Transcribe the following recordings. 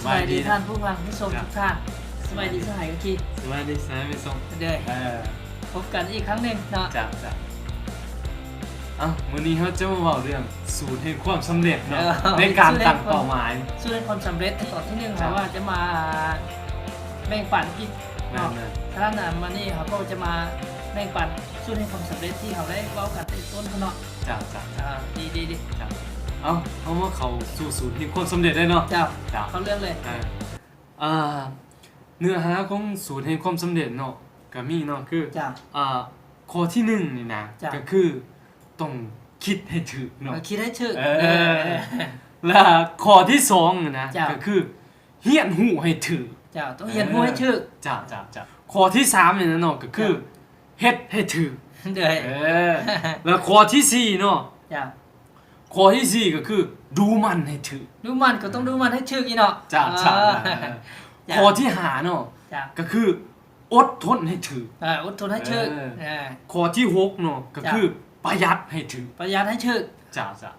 ສະບາຍດີ ສະບາຍດີທ່ານຜູ້ຟັງຜູ້ຊົມ ເຈົ້າ ທຸກທ່ານ. ສະບາຍດີສະຫາຍໂອຄິ ສະບາຍດີສະຫາຍເມຊົງ ເດີ ເອີ ພົບກັນອີກຄັ້ງໜຶ່ງເນາະ. ເຈົ້າ ເຈົ້າ. ເອົ້າ ມື້ນີ້ເຮົາຈະມາເວົ້າເລື່ອງສູດແຫ່ງຄວາມສຳເລັດເນາະ ເອີ ໃນການຕັ້ງເປົ້າໝາຍ ສູດແຫ່ງຄວາມສຳເລັດ ຕອນທີໜຶ່ງ ເຈົ້າ ເຮົາວ່າຈະມາແບ່ງປັນອີກເນາະ. ແມ່ນໆ ສະນັ້ນ ມື້ນີ້ເຮົາກໍຈະມາແບ່ງປັນສູດແຫ່ງຄວາມສຳເລັດທີ່ເຮົາໄດ້ເວົ້າກັນແຕ່ຕົ້ນພຸ້ນເນາະ. ເຈົ້າ ເຈົ້າ. ອ່າ ດີໆໆ ເຈົ້າ. ເອົ້າ ເຮົາມາເຂົ້າສູ່ສູດແຫ່ງຄວາມສຳເລັດເລີຍເນາະ. ເຈົ້າ ເຈົ້າ. ເຂົ້າເລື່ອງເລີຍ. ເອີ ອ່າ ເນື້ອຫາຂອງສູດແຫ່ງຄວາມສຳເລັດເນາະ ກໍມີເນາະ ຄື ເຈົ້າ ອ່າ ຂໍ້ທີໜຶ່ງນີ້ນະ ເຈົ້າ ກໍຄືຕ້ອງຄິດໃຫ້ຖືກເນາະ ເອີ ຄິດໃຫ້ຖືກ ເອີ ເອີ ແລະ ຂໍ້ທີສອງນີ້ນະ ເຈົ້າ ກໍຄືຮຽນຮູ້ໃຫ້ຖືກ. ເຈົ້າ ຕ້ອງຮຽນຮູ້ໃຫ້ຖືກ. ເຈົ້າ ເຈົ້າ ເຈົ້າ. ຂໍ້ທີສາມນີ້ນະເນາະ ກໍຄື ເຈົ້າ ເຮັດໃຫ້ຖືກ. ເດີ ເອີ ແລະ ຂໍ້ທີສີ່ເນາະ ເຈົ້າ ຂໍ້ທີສີ່ກໍຄືດູໝັ່ນໃຫ້ຖືກ. ດູໝັ່ນກໍຕ້ອງດູໝັ່ນໃຫ້ຖືກອີກເນາະ. ເຈົ້າ ເຈົ້າ. ເອີ ເຈົ້າ. ຂໍ້ທີຫ້າເນາະ ເຈົ້າ ກໍຄືອົດທົນໃຫ້ຖືກ. ເອີ ອົດທົນໃຫ້ຖືກ. ເອີ ເອີ ຂໍ້ທີຫົກເນາະ ກໍຄື ເຈົ້າ ປະຢັດໃຫ້ຖືກ. ປະຢັດໃຫ້ຖືກ. ເຈົ້າ ເຈົ້າ.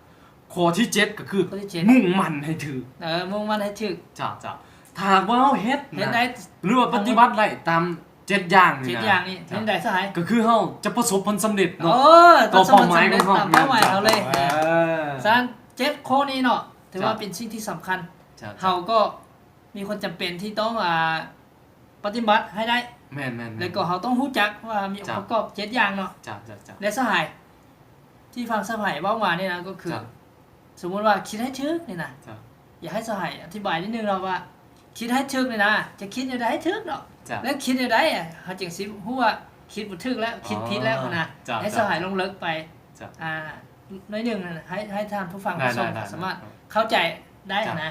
ຂໍ້ທີເຈັດກໍຄື ຂໍ້ທີເຈັດ ມຸ່ງໝັ້ນໃຫ້ຖືກ. ເອີ ມຸ່ງໝັ້ນໃຫ້ຖືກ. ເຈົ້າ ເຈົ້າ. ຖ້າຫາກວ່າເຮົາເຮັດ ເຮັດໄດ້ ນະ ຫຼືວ່າປະຕິບັດໄດ້ຕາມເຈັດຢ່າງນີ້ນະ ເຈັດຢ່າງນີ້ ເຮັດໄດ້ສະຫາຍ ກໍຄືເຮົາຈະປະສົບຜົນສຳເລັດເນາະ ໂອ້ ຕໍ່ເປົ້າໝາຍຂອງເຮົາ ຕາມເປົ້າໝາຍເຮົາເລີຍ. ເອີ ສະນັ້ນເຈັດຂໍ້ນີ້ເນາະ ຖືວ່າ ເຈົ້າ ເປັນສິ່ງທີ່ສຳຄັນ. ເຈົ້າ ເຈົ້າ. ເຮົາກໍມີຄວາມຈຳເປັນທີ່ຕ້ອງ ອ່າ ປະຕິບັດໃຫ້ໄດ້. ແມ່ນໆໆ. ແລ້ວກໍເຮົາຕ້ອງຮູ້ຈັກວ່າມີອົງປະກອບເຈັດຢ່າງເນາະ. ເຈົ້າ ເຈົ້າ ເຈົ້າ. ແລະ ສະຫາຍ ທີ່ຟັງສະຫາຍເວົ້າມານີ້ນະ ກໍຄື ເຈົ້າ ສົມມຸດວ່າຄິດໃຫ້ຖືກນີ້ນະ ເຈົ້າ ຢາກໃຫ້ສະຫາຍອະທິບາຍນິດໜຶ່ງເນາະວ່າ ຄິດໃຫ້ຖືກນີ້ນະ ຈະຄິດແນວໃດໃຫ້ຖືກເນາະ. ເຈົ້າ. ແລ້ວຄິດແນວໃດ ເຮົາຈຶ່ງຊິຮູ້ວ່າຄິດບໍ່ຖືກແລ້ວ ຄິດຜິດແລ້ວຫັ້ນນະ. ເຈົ້າ ໃຫ້ສະຫາຍ ເຈົ້າ ລົງເລິກໄປ ເຈົ້າ ອ່າ ໜ້ອຍໜຶ່ງ ໃຫ້ ໃຫ້ທ່ານຜູ້ຟັງຜູ້ຊົມ ໄດ້ໆໆ ສາມາດເຂົ້າໃຈໄດ້ ເຈົ້າ ຫັ້ນນະ.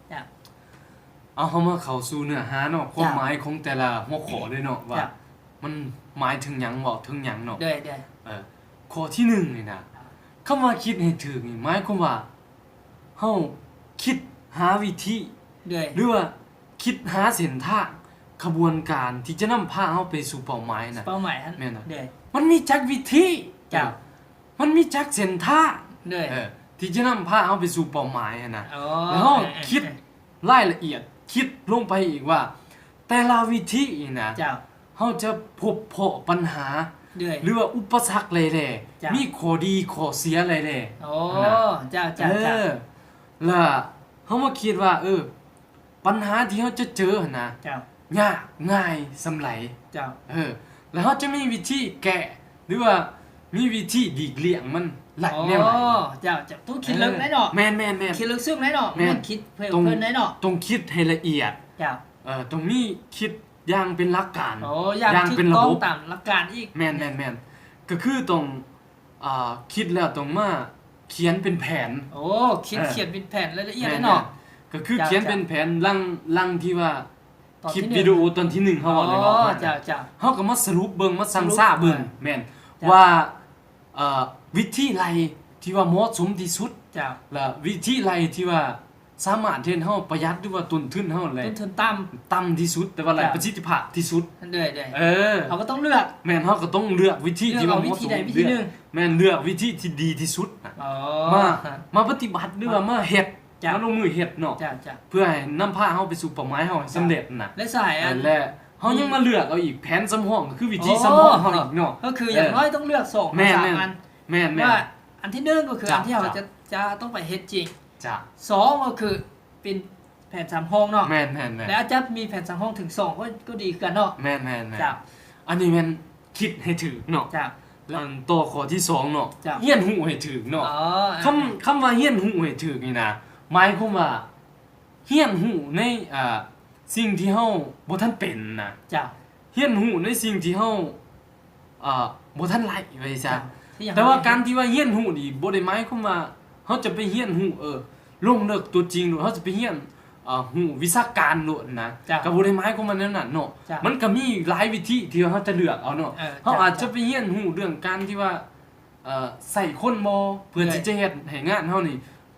ເຈົ້າ. ເອົາ ເຮົາມາເຂົ້າສູ່ເນື້ອຫາເນາະ ຄວາມ ເຈົ້າ ໝາຍຂອງແຕ່ລະຫົວຂໍ້ເລີຍເນາະ ວ່າ ເຈົ້າ ມັນໝາຍເຖິງຫຍັງ ເວົ້າເຖິງຫຍັງເນາະ. ໂດຍ ໂດຍ. ເອີ ຂໍ້ທີໜຶ່ງນີ້ນະ ຄຳວ່າຄິດໃຫ້ຖືກນີ້ ໝາຍຄວາມວ່າເຮົາຄິດຫາວິທີ ໂດຍ ຫຼືວ່າຄິດຫາເສັ້ນທາງ ຂະບວນການທີ່ຈະນຳພາເຮົາໄປສູ່ເປົ້າໝາຍນະ. ເປົ້າໝາຍຫັ້ນ ແມ່ນນະ. ໂດຍ. ມັນມີຈັກວິທີ? ເຈົ້າ. ເອີ ມັນມີຈັກເສັ້ນທາງ ໂດຍ ເອີ ທີ່ຈະນຳພາເຮົາໄປສູ່ເປົ້າໝາຍຫັ້ນນະ. ອໍ ແລ້ວເຮົາ ເອີ ເອີ ຄິດ ເອີ ລາຍລະອຽດ ຄິດລົງໄປອີກວ່າ ແຕ່ລະວິທີນີ້ນະ ເຈົ້າ ເຮົາຈະພົບພໍ້ບັນຫາ ໂດຍ ຫຼືວ່າອຸປະສັກໃດແດ່ ເຈົ້າ ມີຂໍ້ດີຂໍ້ເສຍໃດແດ່. ອໍ ຫັ້ນນະ. ເຈົ້າ ເຈົ້າ ເອີ ເຈົ້າ. ລະເຮົາມາຄິດວ່າ ເອີ ບັນຫາທີ່ເຮົາຈະເຈີຫັ້ນນະ ເຈົ້າ ຍາກງ່າຍສ່ຳໃດ? ເຈົ້າ. ເອີ ແລ້ວເຮົາຈະມີວິທີແກ້ ຫຼືວ່າມີວິທີຫຼີກລ່ຽງມັນໄດ້ແນວໃດ? ອໍ ເຈົ້າ ເຈົ້າ ຕ້ອງຄິດເລິກໄດ໋ເນາະ. ເອີ ແມ່ນໆໆ. ຄິດເລິກຊຶກໄດ໋ເນາະ. ແມ່ນ ແມ່ນ ຄິດເພີ່ມຂຶ້ນໄດ໋ເນາະ. ຕ້ອງຄິດໃຫ້ລະອຽດ. ເຈົ້າ. ເອີ ຕ້ອງມີຄິດຢ່າງເປັນຫຼັກການ. ໂອ້ ຢ່າງ ຢ່າງເປັນລະບົບ ຖືກຕ້ອງຕາມຫຼັກການອີກ. ແມ່ນໆໆ. ກໍຄືຕ້ອງ ອ່າ ຄິດແລ້ວຕ້ອງມາຂຽນເປັນແຜນ. ໂອ້ ຄິດ ເອີ ຂຽນເປັນແຜນລາຍລະອຽດເລີຍເນາະ. ແມ່ນໆ. ກໍຄື ເຈົ້າ ຂຽນເປັນແຜນ ຫຼັງ ຫຼັງທີ່ວ່າ ຕອນທີໜຶ່ງ ຄລິບວິດີໂອຕອນທີໜຶ່ງເຮົາເວົ້າໄດ້ເວົ້າ ອໍ ເຈົ້າ ເຈົ້າ ເຈົ້າ. ເຮົາກໍມາສະຫຼຸບເບິ່ງ ມາຊັ່ງຊາເບິ່ງ ສະຫຼຸບ ເອີ ແມ່ນ ເຈົ້າ ວ່າ ເອີ ວິທີໃດທີ່ວ່າເໝາະສົມທີ່ສຸດ ເຈົ້າ ແລະ ວິທີໃດທີ່ວ່າ ສາມາດເຮັດໃຫ້ເຮົາປະຢັດ ຫຼືວ່າຕົ້ນທຶນເຮົາແຫຼະ ຕົ້ນທຶນຕ່ຳ ຕ່ຳທີ່ສຸດ ແຕ່ວ່າໄດ້ ເຈົ້າ ປະສິດທິພາບທີ່ສຸດ. ໂດຍໆ ເອີ ເຮົາກໍຕ້ອງເລືອກ. ແມ່ນ ເຮົາກໍຕ້ອງເລືອກວິທີທີ່ວ່າເໝາະສົມ. ເລືອກເອົາວິທີໃດວິທີໜຶ່ງ. ແມ່ນ ເລືອກວິທີທີ່ດີທີ່ສຸດນະ. ອໍ ມາ ມາປະຕິບັດ ຫຼືວ່າມາເຮັດ ເຈົ້າ ມາລົງມືເຮັດເນາະ. ເຈົ້າ ເຈົ້າ. ເພື່ອໃຫ້ນຳພາເຮົາໄປສູ່ເປົ້າໝາຍເຮົາໃຫ້ສຳເລັດນະ. ແລະ ສະຫາຍ ເອີ ອັນ ແລະ ເຮົາຍັງມາເລືອກເອົາອີກ ແຜນສຳຮອງ ກໍຄືວິທີ ອໍ ສຳຮອງເຮົາອີກເນາະ. ກໍຄືຢ່າງ ເອີ ນ້ອຍຕ້ອງເລືອກສອງ ແມ່ນໆ ສາມອັນ. ແມ່ນໆ. ວ່າອັນທີໜຶ່ງກໍຄື ເຈົ້າ ອັນທີ່ເຮົາ ເຈົ້າ ຈະ ຈະຕ້ອງໄປເຮັດຈິງ. ເຈົ້າ. ສອງກໍຄືເປັນແຜນສຳຮອງເນາະ. ແມ່ນໆໆ. ແລະ ອາດຈະມີແຜນສຳຮອງເຖິງສອງ ກໍ ກໍດີຄືກັນເນາະ. ແມ່ນໆໆ. ເຈົ້າ. ອັນນີ້ແມ່ນຄິດໃຫ້ຖືກເນາະ. ເຈົ້າ. ແລ້ວຕໍ່ຂໍ້ທີສອງເນາະ. ເຈົ້າ. ຮຽນຮູ້ໃຫ້ຖືກເນາະ. ອໍ ຄຳ ຄຳວ່າຮຽນຮູ້ໃຫ້ຖືກນີ້ນະ ໝາຍຄວາມວ່າ ຮຽນຮູ້ໃນ ອ່າ ສິ່ງທີ່ເຮົາບໍ່ທັນເປັນນະ. ເຈົ້າ. ຮຽນຮູ້ໃນສິ່ງທີ່ເຮົາ ອ່າ ບໍ່ທັນໄດ້ ວ່າຊັ້ນຊະ. ເຈົ້າ. ແຕ່ວ່າການທີ່ວ່າຮຽນຮູ້ນີ້ ບໍ່ໄດ້ໝາຍຄວາມວ່າເຮົາຈະໄປຮຽນຮູ້ ເອີ ລົງເລິກຕົວຈິງໂລດ ເຮົາຈະໄປຮຽນ ອ່າ ຮູ້ວິຊາການໂລດນະ. ເຈົ້າ. ກໍບໍ່ໄດ້ໝາຍຄວາມວ່າແນວນັ້ນເນາະ. ເຈົ້າ. ມັນກໍມີຫຼາຍວິທີທີ່ວ່າເຮົາຈະເລືອກເອົາເນາະ. ເອີ ເຈົ້າ ເຮົາອາດຈະໄປຮຽນຮູ້ເລື່ອງການທີ່ວ່າ ເອີ ໃຊ້ຄົນບໍ່ ເພື່ອ ໂດຍ ທີ່ຈະເຮັດໃຫ້ງານເຮົານີ້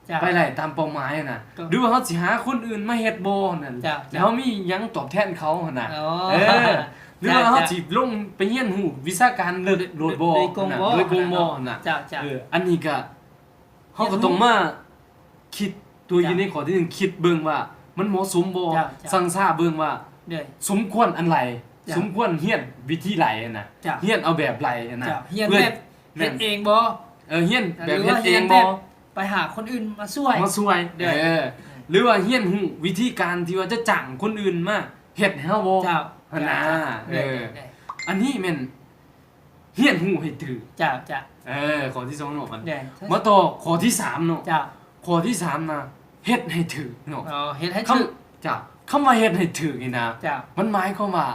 ເຈົ້າ ໄປໄດ້ຕາມເປົ້າໝາຍຫັ້ນນະ. ກໍ ຫຼືວ່າເຮົາຊິຫາຄົນອື່ນມາເຮັດບໍ່ຫັ້ນນະ. ເຈົ້າ ແລ້ວເຮົາມີຫຍັງຕອບແທນເຂົາຫັ້ນນະ. ອໍ ເອີ ຫຼືວ່າເຮົາ ເຈົ້າ ຊິລົງໄປຮຽນຮູ້ວິຊາການເລີດໂລດບໍ່ ໂດຍ ໂດຍກົງ ຫັ້ນນະ ບໍ່ ໂດຍກົງບໍ່ຫັ້ນນະ. ເຈົ້າ ເຈົ້າ. ເອີ ອັນນີ້ກະ ເຮົາກໍຕ້ອງມາຄິດ ໂຕຢູ່ໃນຂໍ້ທີໜຶ່ງ ເຈົ້າ ຄິດເບິ່ງວ່າ ມັນເໝາະສົມບໍ່? ເຈົ້າ ເຈົ້າ ຊັ່ງຊາເບິ່ງວ່າ ໂດຍ ສົມຄວນອັນໃດ ເຈົ້າ ສົມຄວນຮຽນວິທີໃດຫັ້ນນະ ເຈົ້າ ຮຽນເອົາແບບໃດຫັ້ນນະ ເຈົ້າ ຮຽນແບບ ແມ່ນ ເຮັດເອງບໍ່? ເອີ ຮຽນແບບເຮັດເອງບໍ່? ຫຼືວ່າຮຽນແບບໄປຫາຄົນອື່ນມາຊ່ວຍ ມາຊ່ວຍ ໂດຍ ເອີ ອືມ ຫຼືວ່າຮຽນຮູ້ວິທີການທີ່ວ່າຈະຈ້າງຄົນອື່ນມາເຮັດໃຫ້ເຮົາບໍ່? ເຈົ້າ ຫັ້ນນະ ເຈົ້າ ເຈົ້າ ເອີ ໂດຍ ໂດຍ ໂດຍ ອັນນີ້ແມ່ນ ຮຽນຮູ້ໃຫ້ຖືກ ເຈົ້າ ເຈົ້າ ເອີ ຂໍ້ທີສອງເນາະ ມາຕໍ່ຂໍ້ທີສາມເນາະ ເຈົ້າ ຂໍ້ທີສາມນະ ເຮັດໃຫ້ຖືກເນາະ ອໍ ເຮັດໃຫ້ຖືກ ເຈົ້າ ຄຳວ່າເຮັດໃຫ້ຖືກນີ້ນະ ເຈົ້າ ມັນໝາຍຄວາມວ່າ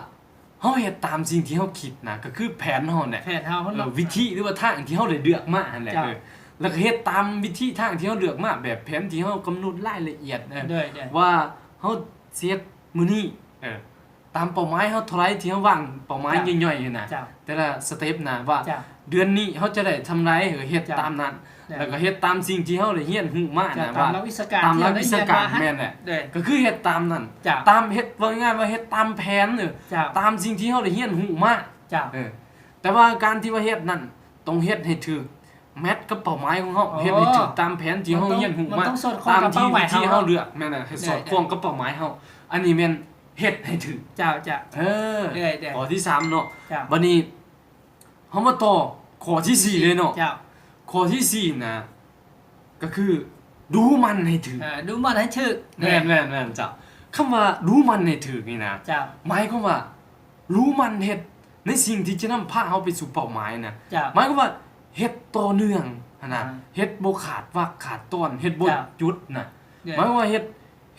ເຮົາເຮັດຕາມສິ່ງທີ່ເຮົາຄິດນະ ກໍຄືແຜນເຮົາແຫຼະ ແຜນເຮົາ ເອີ ວິທີ ຫຼືວ່າທາງທີ່ເຮົາໄດ້ເລືອກມາຫັ້ນແຫຼະ ເຈົ້າ ເອີ ແລ້ວກໍເຮັດຕາມວິທີທາງທີ່ເຮົາເລືອກມາ ແບບແຜນທີ່ເຮົາກຳນົດລາຍລະອຽດ ເອີ ໂດຍ ໂດຍ ວ່າເຮົາຊິເຮັດມື້ນີ້ ເອີ ຕາມເປົ້າໝາຍເຮົາເທົ່າໃດ ທີ່ເຮົາວາງເປົ້າໝາຍ ເຈົ້າ ຍ່ອຍໆຫັ້ນນະ ເຈົ້າ ແຕ່ລະສະເຕັບນະ ວ່າ ເຈົ້າ ເດືອນນີ້ເຮົາຈະໄດ້ຊ່ຳໃດ ເຮັດ ເຈົ້າ ຕາມນັ້ນ ແລ້ວກໍເຮັດຕາມສິ່ງທີ່ເຮົາໄດ້ຮຽນຮູ້ມານະ ເຈົ້າ ວ່າ ຕາມຫຼັກວິຊາການ ຕາມຫຼັກວິຊາການ ທີ່ເຮົາໄດ້ຮຽນມາ ແມ່ນແຫຼະ ໂດຍ ກໍຄືເຮັດຕາມນັ້ນ ເຈົ້າ ຕາມ ເຮັດ ເວົ້າງ່າຍໆວ່າເຮັດຕາມແຜນ ເອີ ເຈົ້າ ຕາມສິ່ງທີ່ເຮົາໄດ້ຮຽນຮູ້ມາ ເຈົ້າ ເອີ ແຕ່ວ່າການທີ່ວ່າເຮັດນັ້ນ ຕ້ອງເຮັດໃຫ້ຖືກ ແມັດກັບເປົ້າໝາຍຂອງເຮົາ ອໍ ເຮັດໃຫ້ຖືກຕາມແຜນທີ່ເຮົາຮຽນຮູ້ມາ ມັນຕ້ອງສອດຄ່ອງກັບເປົ້າໝາຍເຮົາ ຕາມທີ່ ທີ່ເຮົາເລືອກ ແມ່ນນະ ໃຫ້ສອດຄ່ອງກັບເປົ້າໝາຍເຮົາ ເອີ ເອີ ອັນນີ້ແມ່ນເຮັດໃຫ້ຖືກ ເຈົ້າ ເຈົ້າ ເອີ ເອີ ເອີ ຂໍ້ທີສາມເນາະ ເຈົ້າ ບັດນີ້ເຮົາມາຕໍ່ຂໍ້ທີສີ່ເລີຍເນາະ ເຈົ້າ ຂໍ້ທີສີ່ນະ ກໍຄືດູໝັ່ນໃຫ້ຖືກ ເອີ ດູໝັ່ນໃຫ້ຖືກ ແມ່ນ ແມ່ນ ແມ່ນ ເຈົ້າ ຄຳວ່າດູໝັ່ນໃຫ້ຖືກນີ້ນະ ເຈົ້າ ໝາຍຄວາມວ່າ ດູໝັ່ນເຮັດໃນສິ່ງທີ່ຈະນຳພາເຮົາໄປສູ່ເປົ້າໝາຍນະ ເຈົ້າ ໝາຍຄວາມວ່າເຮັດຕໍ່ເນື່ອງຫັ້ນນະ ອ່າ ເຮັດບໍ່ຂາດວັກຂາດຕອນ ເຮັດບໍ່ ເຈົ້າ ຢຸດນະ ໂດຍ ໝາຍຄວາມວ່າເຮັດ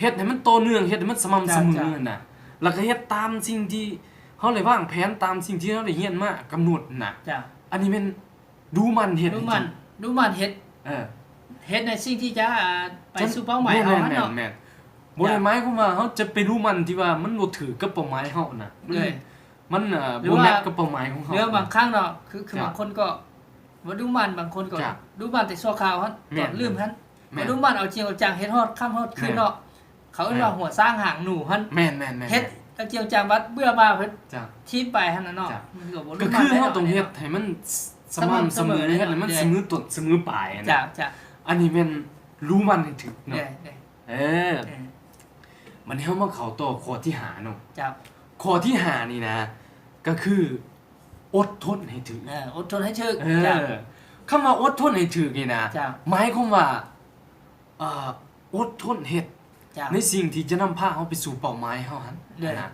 ເຮັດໃຫ້ມັນຕໍ່ເນື່ອງ ເຮັດໃຫ້ມັນສະໝ່ຳສະເໝີ ເຈົ້າ ຫັ້ນນະ ແລ້ວກໍເຮັດຕາມສິ່ງທີ່ເຮົາໄດ້ວາງແຜນ ຕາມສິ່ງທີ່ເຮົາໄດ້ຮຽນມາກຳນົດນະ ເຈົ້າ ອັນນີ້ແມ່ນ ດູໝັ່ນເຮັດ ດູໝັ່ນ ໃຫ້ຖືກ ດູໝັ່ນເຮັດ ເອີ ເຮັດໃນສິ່ງທີ່ຈະ ອ່າ ໄປສູ່ເປົ້າໝາຍເຮົາຫັ້ນເນາະ ແມ່ນ ແມ່ນ ແມ່ນ ບໍ່ໄດ້ ເຈົ້າ ໝາຍຄວາມວ່າເຮົາຈະໄປດູໝັ່ນທີ່ວ່າມັນບໍ່ຖືກກັບເປົ້າໝາຍເຮົານະ ມັນ ເອີ ມັນ ເອີ ຫຼືວ່າ ບໍ່ແມັດກັບເປົ້າໝາຍຂອງເຮົາ ຫຼືວ່າບາງຄັ້ງເນາະ ຄື ຄື ເຈົ້າ ບາງຄົນກໍບໍ່ດູໝັ່ນ ບາງຄົນກໍ ເຈົ້າ ດູໝັ່ນແຕ່ຊົ່ວຄາວຫັ້ນ ແມ່ນ ຕອນລືມຫັ້ນ ແມ່ນ ບໍ່ດູໝັ່ນເອົາຈິງເອົາຈັງ ເຮັດຮອດຄ່ຳຮອດຄືນເນາະ ແມ່ນ ເຂົາເອີ້ນວ່າ ແມ່ນ ຫົວຊ້າງຫາງໜູຫັ້ນ ແມ່ນໆໆໆ ເຮັດແລ້ວຈິງຈັງ ບັດເບື່ອມາເພິ່ນ ເຈົ້າ ຖິ້ມໄປຫັ້ນນະເນາະ ເຈົ້າ ມັນກໍບໍ່ ກໍຄືເຮົາຕ້ອງເຮັດໃຫ້ມັນສະໝ່ຳສະເໝີ ສະໝ່ຳສະເໝີ ເຮັດໃຫ້ມັນສະເໝີຕົ້ນສະເໝີປາຍຫັ້ນນະ ເຈົ້າ ເຈົ້າ ອັນນີ້ແມ່ນດູໝັ່ນໃຫ້ຖືກເນາະ ເອີ ເອີ ເອີ ບັດນີ້ເຮົາມາເຂົ້າຕໍ່ຂໍ້ທີຫ້າເນາະ ເຈົ້າ ຂໍ້ທີຫ້ານີ້ນະ ກໍຄືອົດທົນໃຫ້ຖືກ ເອີ ອົດທົນໃຫ້ຖືກ ເອີ ເຈົ້າ ຄຳວ່າອົດທົນໃຫ້ຖືກນີ້ນະ ເຈົ້າ ໝາຍຄວາມວ່າ ເອີ ອົດທົນເຮັດ ເຈົ້າ ໃນສິ່ງທີ່ຈະນຳພາເຮົາໄປສູ່ເປົ້າໝາຍເຮົາຫັ້ນ ໂດຍ ນະ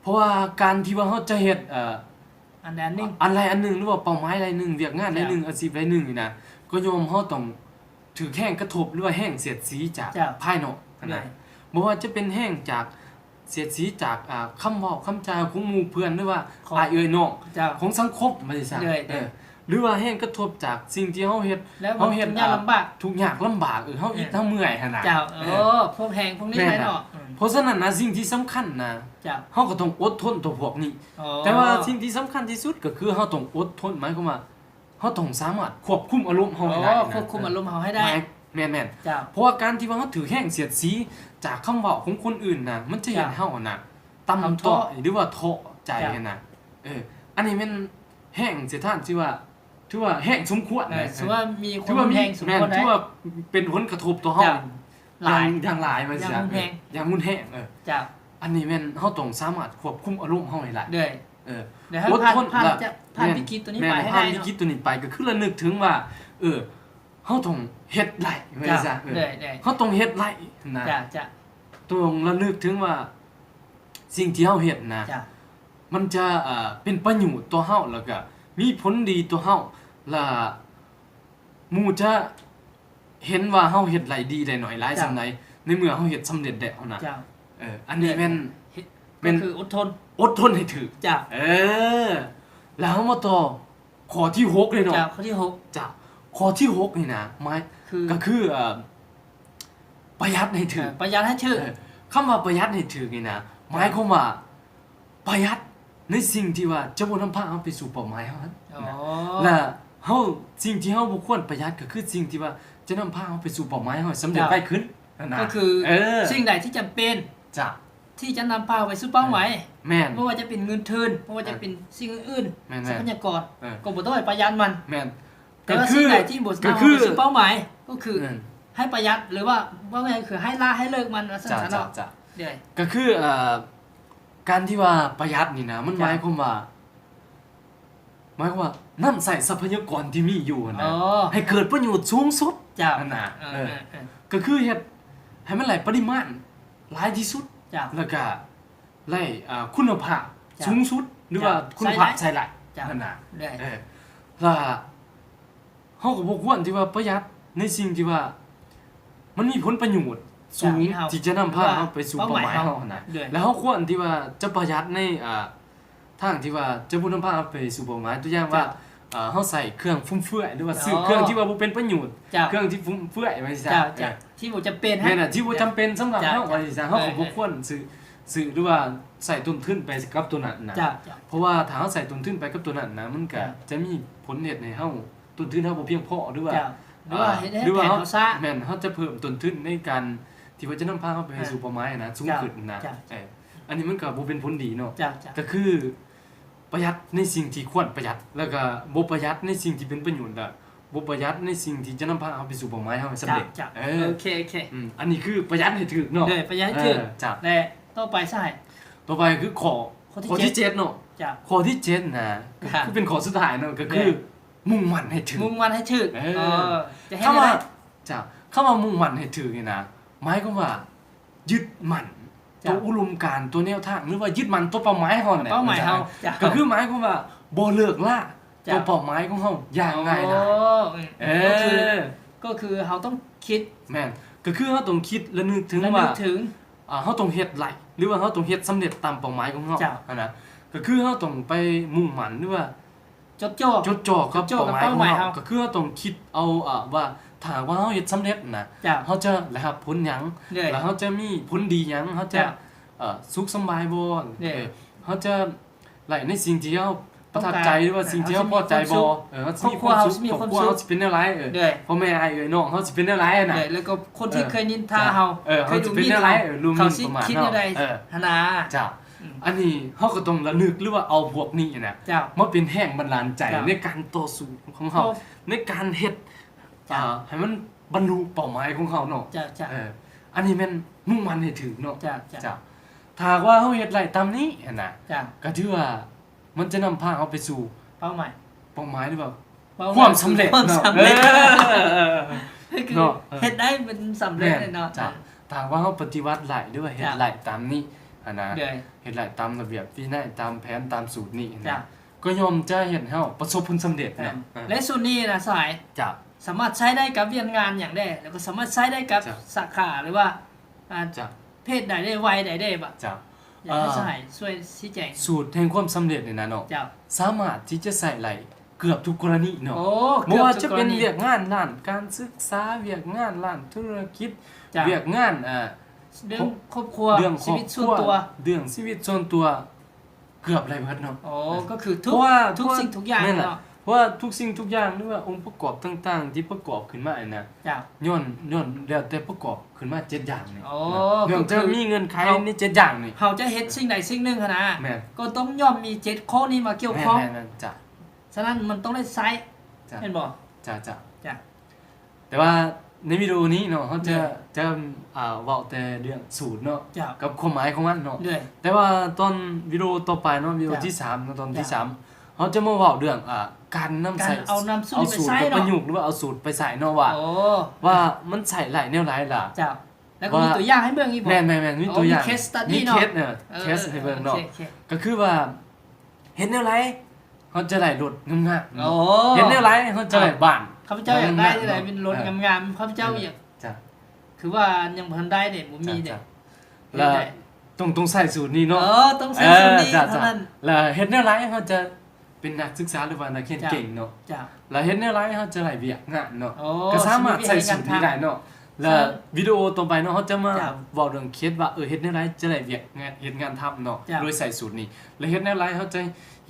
ເພາະວ່າການທີ່ວ່າເຮົາຈະເຮັດ ເອີ ອັນໃດອັນໜຶ່ງ ອັນໃດອັນໜຶ່ງ ຫຼືວ່າເປົ້າໝາຍໃດໜຶ່ງ ວຽກງານໃດໜຶ່ງ ເຈົ້າ ອາຊີບໃດໜຶ່ງນີ້ນະ ກໍຍ່ອມເຮົາຕ້ອງຖືກແຮງກະທົບ ຫຼືວ່າແຮງສຽດສີຈາກ ເຈົ້າ ພາຍນອກຫັ້ນນະ ໂດຍ ບໍ່ວ່າຈະເປັນແຮງຈາກ ສຽດສີຈາກ ອ່າ ຄຳເວົ້າຄຳຈາຂອງໝູ່ເພື່ອນ ຫຼືວ່າ ຂອງ ອ້າຍເອື້ອຍນ້ອງ ເຈົ້າ ຂອງສັງຄົມວ່າຊັ້ນຊະ ໂດຍ ເອີ ໂດຍ ຫຼືວ່າແຮງກະທົບຈາກສິ່ງທີ່ເຮົາເຮັດ ແລ້ວເຮົາເຮັດ ທຸກຍາກ ອ່າ ລຳບາກ ທຸກຍາກລຳບາກ ເອີ ເຮົາອິດ ເອີ ເຮົາເມື່ອຍຫັ້ນນະ ເຈົ້າ ເອີ ໂອ້ ພວກແຮງພວກນີ້ ແມ່ນ ແຫຼະເນາະ ອືມ ເພາະສະນັ້ນນະ ສິ່ງທີ່ສຳຄັນນະ ເຈົ້າ ເຮົາກໍຕ້ອງອົດທົນຕໍ່ພວກນີ້ ອໍ ແຕ່ວ່າສິ່ງທີ່ສຳຄັນທີ່ສຸດກໍຄືເຮົາຕ້ອງອົດທົນ ໝາຍຄວາມວ່າ ເຮົາຕ້ອງສາມາດຄວບຄຸມອາລົມເຮົາໃຫ້ໄດ້ ອໍ ນະ ຄວບຄຸມອາລົມເຮົາໃຫ້ໄດ້ ແມ່ນໆ ເຈົ້າ ເພາະວ່າການທີ່ວ່າເຮົາຖືກແຮງສຽດສີຈາກຄຳເວົ້າຂອງຄົນອື່ນນະ ມັນຈະເຮັດໃຫ້ເຮົານະ ເຈົ້າ ຕ່ຳຕ້ອຍ ຫຼືວ່າທໍ້ໃຈ ເຈົ້າ ຫັ້ນນະ ເອີ ອັນນີ້ແມ່ນແຮງສຽດທານ ຖືວ່າ ຖືວ່າແຮງສົມຄວນ ເອີ ນະ ຖືວ່າມີຄວາມ ຖືວ່າມີ ແຮງສົມຄວນ ແມ່ນ ຖືວ່າເປັນຜົນກະທົບຕໍ່ເຮົາ ເຈົ້າ ຫຼາຍ ຢ່າງ ຢ່າງຫຼາຍວ່າຊັ້ນ ຢ່າງຮຸນແຮງ ເອີ ຢ່າງຮຸນແຮງ ເອີ ເຈົ້າ ອັນນີ້ແມ່ນເຮົາຕ້ອງສາມາດຄວບຄຸມອາລົມເຮົາໃຫ້ໄດ້ ໂດຍ ເອີ ໃຫ້ເຮົາ ອົດທົນ ຜ່ານ ຜ່ານ ແລະ ຈະ ຜ່ານ ແມ່ນ ວິກິດຕົວນີ້ໄປໃຫ້ໄດ້ເນາະ ຜ່ານວິກິດຕົວນີ້ໄປ ກໍຄືລະນຶກເຖິງວ່າ ເອີ ເຮົາຕ້ອງເຮັດໄດ້ ວ່າຊັ້ນຊະ ເອີ ເຈົ້າ ໂດຍ ໂດຍ ເຮົາຕ້ອງເຮັດໄດ້ນະ ເຈົ້າ ເຈົ້າ ຕ້ອງລະນຶກເຖິງວ່າ ສິ່ງທີ່ເຮົາເຮັດນະ ເຈົ້າ ມັນຈະ ເອີ ເປັນປະໂຫຍດຕໍ່ເຮົາ ແລ້ວກະມີຜົນດີຕໍ່ເຮົາ ແລະ ໝູ່ຈະເຫັນວ່າເຮົາເຮັດໄດ້ດີໄດ້ໜ້ອຍຫຼາຍ ເຈົ້າ ສ່ຳໃດ ໃນເມື່ອເຮົາເຮັດສຳເລັດແລ້ວນະ ເຈົ້າ ເອີ ອັນນີ້ແມ່ນ ເຮັດ ແມ່ນ ກໍຄືອົດທົນ ອົດທົນໃຫ້ຖືກ ເຈົ້າ ເອີ ແລ້ວເຮົາມາຕໍ່ຂໍ້ທີຫົກເລີຍເນາະ ເຈົ້າ ຂໍ້ທີຫົກ ເຈົ້າ ຂໍ້ທີຫົກນີ້ນະ ໝາຍ ຄື ກໍຄື ເອີ ປະຢັດໃຫ້ຖືກ ເອີ ປະຢັດໃຫ້ຖືກ ເອີ ຄຳວ່າປະຢັດໃຫ້ຖືກນີ້ນະ ເຈົ້າ ໝາຍຄວາມວ່າ ປະຢັດໃນສິ່ງທີ່ວ່າຈະບໍ່ນຳພາເຮົາໄປສູ່ເປົ້າໝາຍເຮົາຫັ້ນ ອໍ ນະ ແລະ ເຮົາ ສິ່ງທີ່ເຮົາບໍ່ຄວນປະຢັດ ກໍຄືສິ່ງທີ່ວ່າຈະນຳພາເຮົາໄປສູ່ເປົ້າໝາຍເຮົາໃຫ້ສຳເລັດ ເຈົ້າ ໄວຂຶ້ນຫັ້ນນະ ກໍຄື ເອີ ສິ່ງໃດທີ່ຈຳເປັນ ເຈົ້າ ທີ່ຈະນຳພາເຮົາໄປສູ່ເປົ້າໝາຍ ເອີ ແມ່ນ ບໍ່ວ່າຈະເປັນເງິນທຶນ ບໍ່ວ່າຈະເປັນ ເອີ ສິ່ງອື່ນໆ ແມ່ນໆ ຊັບພະຍາກອນ ເອີ ກໍບໍ່ຕ້ອງໄປປະຢັດມັນ ແມ່ນ ແຕ່ວ່າ ກໍຄື ສິ່ງໃດທີ່ບໍ່ ກໍຄື ນຳເຮົາໄປສູ່ເປົ້າໝາຍ ກໍຄື ແມ່ນ ໃຫ້ປະຢັດ ຫຼືວ່າເວົ້າງ່າຍໆຄືໃຫ້ລະໃຫ້ເລີກມັນ ວ່າຊັ້ນຊະເນາະ. ເຈົ້າ ເຈົ້າ ໂດຍ ກໍຄື ເອີ ການທີ່ວ່າປະຢັດນີ້ນະ ມັນ ເຈົ້າ ໝາຍຄວາມວ່າ ໝາຍຄວາມວ່ານຳໃຊ້ຊັບພະຍາກອນທີ່ມີຢູ່ຫັ້ນນະ ອໍ ໃຫ້ເກີດປະໂຫຍດສູງສຸດ ເຈົ້າ ຫັ້ນນະ. ເອີ ເອີ ເອີ ເອີ ກໍຄືເຮັດໃຫ້ມັນໄດ້ປະລິມານຫຼາຍທີ່ສຸດ ເຈົ້າ ແລ້ວກະໄດ້ ອ່າ ຄຸນນະພາບ ເຈົ້າ ສູງສຸດ ຫຼືວ່າ ເຈົ້າ ຄຸນນະພາບໃຊ້ຫຼາຍ ເຈົ້າ ຫັ້ນນະ. ໂດຍ ເອີ ລະເຮົາກໍບໍ່ຄວນທີ່ວ່າປະຢັດໃນສິ່ງທີ່ວ່າມັນມີຜົນປະໂຫຍດສູງ ເຈົ້າ ທີ່ຈະນຳພາເຮົາໄປສູ່ເປົ້າໝາຍເຮົາຫັ້ນນະ. ໂດຍ ແລ້ວເຮົາຄວນທີ່ວ່າຈະປະຢັດໃນ ອ່າ ທາງທີ່ວ່າຈະບໍ່ນຳພາເຮົາໄປສູ່ເປົ້າໝາຍ ຕົວຢ່າງວ່າ ເຈົ້າ ເອີ ເຮົາໃຊ້ເຄື່ອງຟຸມເຟືອຍ ຫຼືວ່າຊື້ ອໍ ເຄື່ອງທີ່ວ່າບໍ່ເປັນປະໂຫຍດ ເຈົ້າ ເຄື່ອງທີ່ຟຸມເຟືອຍ ວ່າຊັ້ນຊະ. ເຈົ້າ ເຈົ້າ ເອີ ທີ່ບໍ່ຈຳເປັນ ແມ່ນນະ ທີ່ບໍ່ຈຳເປັນສຳລັບເຮົາ ເຈົ້າ ວ່າຊັ້ນຊະ. ເຮົາກໍບໍ່ຄວນຊື້ ຊື້ ຫຼືວ່າໃຊ້ຕົ້ນທຶນໄປກັບຕົວນັ້ນນະ. ເຈົ້າ ເຈົ້າ ເພາະວ່າຖ້າເຮົາໃຊ້ຕົ້ນທຶນໄປກັບຕົວນັ້ນນະ ມັນກໍ ເຈົ້າ ຈະມີຜົນເຮັດໃຫ້ເຮົາ ຕົ້ນທຶນເຮົາບໍ່ພຽງພໍ ຫຼືວ່າ ເຈົ້າ ຫຼືວ່າ ອ່າ ເຮັດໃຫ້ແຜນເຮົາຊ້າ. ແມ່ນ ເຮົາຈະເພີ່ມຕົ້ນທຶນໃນການທີ່ວ່າຈະນຳພາເຮົາໄປ ອ່າ ໃຫ້ສູ່ເປົ້າໝາຍນະ ສູງຂຶ້ນນະ. ເຈົ້າ ເຈົ້າ ເອີ ອັນນີ້ມັນກໍບໍ່ເປັນຜົນດີເນາະ. ເຈົ້າ ເຈົ້າ ກໍຄືປະຢັດໃນສິ່ງທີ່ຄວນປະຢັດ ແລ້ວກໍບໍ່ປະຢັດໃນສິ່ງທີ່ເປັນປະໂຫຍດ ແລະ ບໍ່ປະຢັດໃນສິ່ງທີ່ຈະນຳພາເຮົາໄປສູ່ເປົ້າໝາຍເຮົາໃຫ້ສຳເລັດ. ເຈົ້າ ເຈົ້າ ເອີ ໂອເຄ ໂອເຄ ອືມ ອັນນີ້ຄືປະຢັດໃຫ້ຖືກເນາະ. ໂດຍ ປະຢັດໃຫ້ຖືກ. ເອີ ເຈົ້າ ແລະ ຕໍ່ໄປຊະ ຕໍ່ໄປຄືຂໍ້ ຂໍ້ທີ ຂໍ້ທີເຈັດ ເຈັດເນາະ. ເຈົ້າ ຂໍ້ທີເຈັດນະ ກໍຄືເປັນຂໍ້ສຸດທ້າຍເນາະ ກໍຄື ໂດຍ ມຸ່ງໝັ້ນໃຫ້ຖືກ ມຸ່ງໝັ້ນໃຫ້ຖືກ. ເອີ ເອີ ຈະເຮັດ ຄຳວ່າ ແນວໃດ? ເຈົ້າ ຄຳວ່າມຸ່ງໝັ້ນໃຫ້ຖືກນີ້ນະ ໝາຍຄວາມວ່າຍຶດໝັ້ນ ເຈົ້າ ຕໍ່ອຸດົມການ ຕໍ່ແນວທາງ ຫຼືວ່າຍຶດໝັ້ນຕໍ່ເປົ້າໝາຍເຮົານັ້ນແຫຼະ. ເປົ້າໝາຍເຮົາ ເຈົ້າ ກໍຄືໝາຍຄວາມວ່າບໍ່ເລີກລາ ເຈົ້າ ຕໍ່ເປົ້າໝາຍຂອງເຮົາຢ່າງງ່າຍດາຍ. ອໍ ເອີ ກໍຄື ເອີ ກໍຄືເຮົາຕ້ອງຄິດ ແມ່ນ ກໍຄືເຮົາຕ້ອງຄິດ ແລະ ນຶກເຖິງວ່າ ອ່າ ເຮົາຕ້ອງເຮັດໄດ້ ຫຼືວ່າເຮົາຕ້ອງເຮັດສຳເລັດຕາມເປົ້າໝາຍຂອງເຮົາ. ເຈົ້າ ຫັ້ນນະ ກໍຄືເຮົາຕ້ອງໄປມຸ່ງໝັ້ນ ຫຼືວ່າ ຈົດຈ່ອ ຈົດຈ່ອກັບເປົ້າໝາຍຂອງເຮົາ. ກໍຄືເຮົາຕ້ອງຄິດເອົາ ອ່າ ວ່າຖ້າຫາກວ່າເຮົາເຮັດສຳເລັດນະ ເຈົ້າ ເຮົາຈະໄດ້ຮັບຜົນຫຍັງ ໂດຍ ແລະ ເຮົາຈະມີຜົນດີຫຍັງ ເຮົາຈະ ເຈົ້າ ເອີ ສຸກສຳບາຍບໍ່ ໂດຍ ເອີ ເຮົາຈະໄດ້ໃນສິ່ງທີ່ເຮົາປະທັບໃຈ ຕ້ອງການ ຫຼືວ່າສິ່ງທີ່ເຮົາພໍໃຈບໍ່ ເອີ ເຮົາຊິມີຄວາມສຸກ ຄອບຄົວເຮົາຊິເປັນແນວໃດ ເອີ ໂດຍ ພໍ່ແມ່ອ້າຍເອື້ອຍນ້ອງເຮົາຊິເປັນແນວໃດຫັ້ນນະ. ໂດຍ ແລ້ວກໍຄົນທີ່ເຄີຍນິນທາເຮົາ ເອີ ເຄີຍດູໝິ່ນເຮົາ ເຂົາຊິຄິດແນວໃດຫັ້ນນະ. ເຈົ້າ ອືມ ອັນນີ້ເຮົາກໍຕ້ອງລະນຶກ ຫຼືວ່າເອົາພວກນີ້ນະ ເຈົ້າ ມາເປັນແຮງບັນດານໃຈ ເຈົ້າ ໃນການຕໍ່ສູ້ຂອງເຮົາ ໃນການເຮັດ ເຈົ້າ ອ່າ ໃຫ້ມັນບັນລຸເປົ້າໝາຍຂອງເຮົາເນາະ. ເຈົ້າ ເຈົ້າ ເອີ ອັນນີ້ແມ່ນມຸ່ງໝັ້ນໃຫ້ຖືກເນາະ. ເຈົ້າ ເຈົ້າ ເຈົ້າ ຖ້າຫາກວ່າເຮົາເຮັດໄດ້ຕາມນີ້ຫັ້ນນະ ເຈົ້າ ກໍຖືວ່າມັນຈະນຳພາເຮົາໄປສູ່ເປົ້າໝາຍ ເປົ້າໝາຍ ຫຼືວ່າ ຄວາມສຳເລັດເນາະ. ເອີ ເອີ ເນາະ ເຮັດໄດ້ມັນສຳເລັດເນາະ. ເຈົ້າ ຖ້າຫາກວ່າເຮົາປະຕິບັດໄດ້ ຫຼືວ່າເຮັດໄດ້ຕາມນີ້ຫັ້ນນະ ໂດຍ ເຮັດໄດ້ຕາມລະບຽບວິໄນ ຕາມແຜນ ຕາມສູດນີ້ຫັ້ນນະ ເຈົ້າ ກໍຍ່ອມຈະເຮັດໃຫ້ເຮົາປະສົບຜົນສຳເລັດເນາະ. ແມ່ນ ເອີ ແລະ ສູດນີ້ນະ ສະຫາຍ ເຈົ້າ ສາມາດໃຊ້ໄດ້ກັບວຽກງານຫຍັງແດ່ ແລ້ວກໍສາມາດໃຊ້ໄດ້ກັບ ເຈົ້າ ສາຂາ ຫຼືວ່າ ອ່າ ເຈົ້າ ເພດໃດໄດ້ ໄວໃດໄດ້ບະ? ເຈົ້າ ຢາກໃຫ້ ເອີ ສະຫາຍຊ່ວຍຊີ້ແຈງ. ສູດແຫ່ງຄວາມສຳເລັດນີ້ນະເນາະ ເຈົ້າ ສາມາດທີ່ຈະໃຊ້ໄດ້ເກືອບທຸກກໍລະນີເນາະ. ໂອ້ ບໍ່ວ່າຈະເປັນ ເກືອບທຸກກໍລະນີ ວຽກງານດ້ານການສຶກສາ ວຽກງານດ້ານທຸລະກິດ ເຈົ້າ ວຽກງານ ເອີ ເລື່ອງຄອບຄົວ ເລື່ອງຄອບຄົວ ຊີວິດສ່ວນຕົວ ເລື່ອງຊີວິດສ່ວນຕົວ ເກືອບໄດ້ເບິດເນາະ. ໂອ້ ເອີ ກໍຄືທຸກ ເພາະວ່າ ທຸກສິ່ງທຸກຢ່າງ ແມ່ນລະ ເນາະ ເພາະວ່າທຸກສິ່ງທຸກຢ່າງ ຫຼືວ່າອົງປະກອບຕ່າງໆທີ່ປະກອບຂຶ້ນມານີ້ນະ ເຈົ້າ ຍ້ອນ ຍ້ອນແລ້ວແຕ່ປະກອບຂຶ້ນມາເຈັດຢ່າງນີ້. ໂອ້ ເນາະ ຍ້ອນຈະມີເງື່ອນໄຂໃນເຈັດຢ່າງນີ້ ເຮົາຈະເຮັດສິ່ງໃດສິ່ງໜຶ່ງຫັ້ນນະ ແມ່ນ ກໍຕ້ອງຍ່ອມມີເຈັດຂໍ້ນີ້ມາກ່ຽວຂ້ອງ. ແມ່ນໆໆ ເຈົ້າ ສະນັ້ນມັນຕ້ອງໄດ້ໃຊ້ ເຈົ້າ ແມ່ນບໍ່? ເຈົ້າ ເຈົ້າ ເຈົ້າ ແຕ່ວ່າໃນວິດີໂອນີ້ເນາະ ເຮົາຈະ ໂດຍ ຈະ ອ່າ ເວົ້າແຕ່ເລື່ອງສູດເນາະ ເຈົ້າ ກັບຄວາມໝາຍຂອງມັນເນາະ ໂດຍ ແຕ່ວ່າຕອນວິດີໂອຕໍ່ໄປເນາະ ວິດີໂອ ເຈົ້າ ທີສາມເນາະ ຕອນທີ ເຈົ້າ ສາມ ເຮົາຈະມາເວົ້າເລື່ອງ ອ່າ ການນຳໃຊ້ ການເອົານຳສູດນີ້ໄປໃຊ້ເນາະ ເອົາສູດໄປປະຍຸກ ຫຼືວ່າເອົາສູດໄປໃຊ້ເນາະ ວ່າ ໂອ້ ວ່າມັນໃຊ້ໄດ້ແນວໃດລະ ເຈົ້າ ແລ້ວກໍມີຕົວຢ່າງໃຫ້ເບິ່ງອີກບໍ່? ແມ່ນໆໆ ມີຕົວຢ່າງ ມີເຄສສະຕະດີເນາະ ມີເຄສ ເອີ ເຄສໃຫ້ເບິ່ງເນາະ ໂອເຄ ໂອເຄ ກໍຄືວ່າ ເຮັດແນວໃດເຮົາຈະໄດ້ລົດງາມໆ ໂອ້ ເນາະ ເຮັດແນວໃດເຮົາຈະໄດ້ ອ່າ ບ້ານ ຂ້າພະເຈົ້າຢາກໄດ້ຈັ່ງໃດ ເຮັດແນວໃດ ເປັນລົດ ເອີ ງາມໆ ຂ້າພະເຈົ້າ ເອີ ຢາກ ເຈົ້າ ຄືວ່າຍັງບໍ່ທັນໄດ້ເດ້ ບໍ່ມີເດ້ ເຈົ້າ ເຮັດ ແລ້ວ ໄດ້ ຕ້ອງ ຕ້ອງໃຊ້ສູດນີ້ເນາະ ເອີ ຕ້ອງໃຊ້ສູດນີ້ ເອີ ເທົ່ານັ້ນ ເຈົ້າ ແລ້ວເຮັດແນວໃດເຮົາຈະເປັນນັກສຶກສາ ຫຼືວ່ານັກຮຽນເກັ່ງເນາະ ເຈົ້າ ແລ້ວເຮັດແນວໃດເຮົາຈະໄດ້ວຽກງານເນາະ ໂອ້ ກໍສາມາດໃຊ້ສູດນີ້ໄດ້ເນາະ ແລ້ວວິດີໂອຕໍ່ໄປເນາະ ເຮົາຈະມາ ເຈົ້າ ເວົ້າເລື່ອງເຂດວ່າ ເອີ ເຮັດແນວໃດຈະໄດ້ວຽກງານ ເຮັດງານທຳເນາະ ເຈົ້າ ໂດຍໃຊ້ສູດນີ້ ແລ້ວເຮັດແນວໃດເຮົາຈະ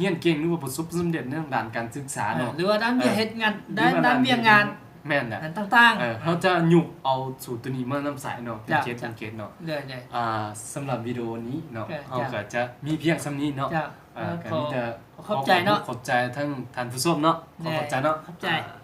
ຮຽນເກັ່ງ ຫຼືວ່າປະສົບຜົນສຳເລັດໃນທາງດ້ານການສຶກສາເນາະ ເອີ ຫຼືວ່າດ້ານວຽກ ເອີ ເຮັດງານ ດ້ານ ດ້ານວຽກງານ ແມ່ນແຫຼະ ອັນຕ່າງໆ ເອີ ເຮົາຈະຫຍິບເອົາສູດໂຕນີ້ມານຳໃຊ້ເນາະ ເປັນເຂດ ເຈົ້າ ເປັນເຂດເນາະ ໂດຍໆ ອ່າ ສຳລັບວິດີໂອນີ້ເນາະ ເຈົ້າ ເຮົາກໍຈະມີພຽງສ່ຳນີ້ເນາະ ເຈົ້າ ເອີ ກໍມີແຕ່ ຂໍຂອບໃຈເນາະ ຂອບ ຂອບໃຈທັງທ່ານຜູ້ຊົມເນາະ ຂໍຂອບໃຈເນາະ ຂອບໃຈ ອ່າ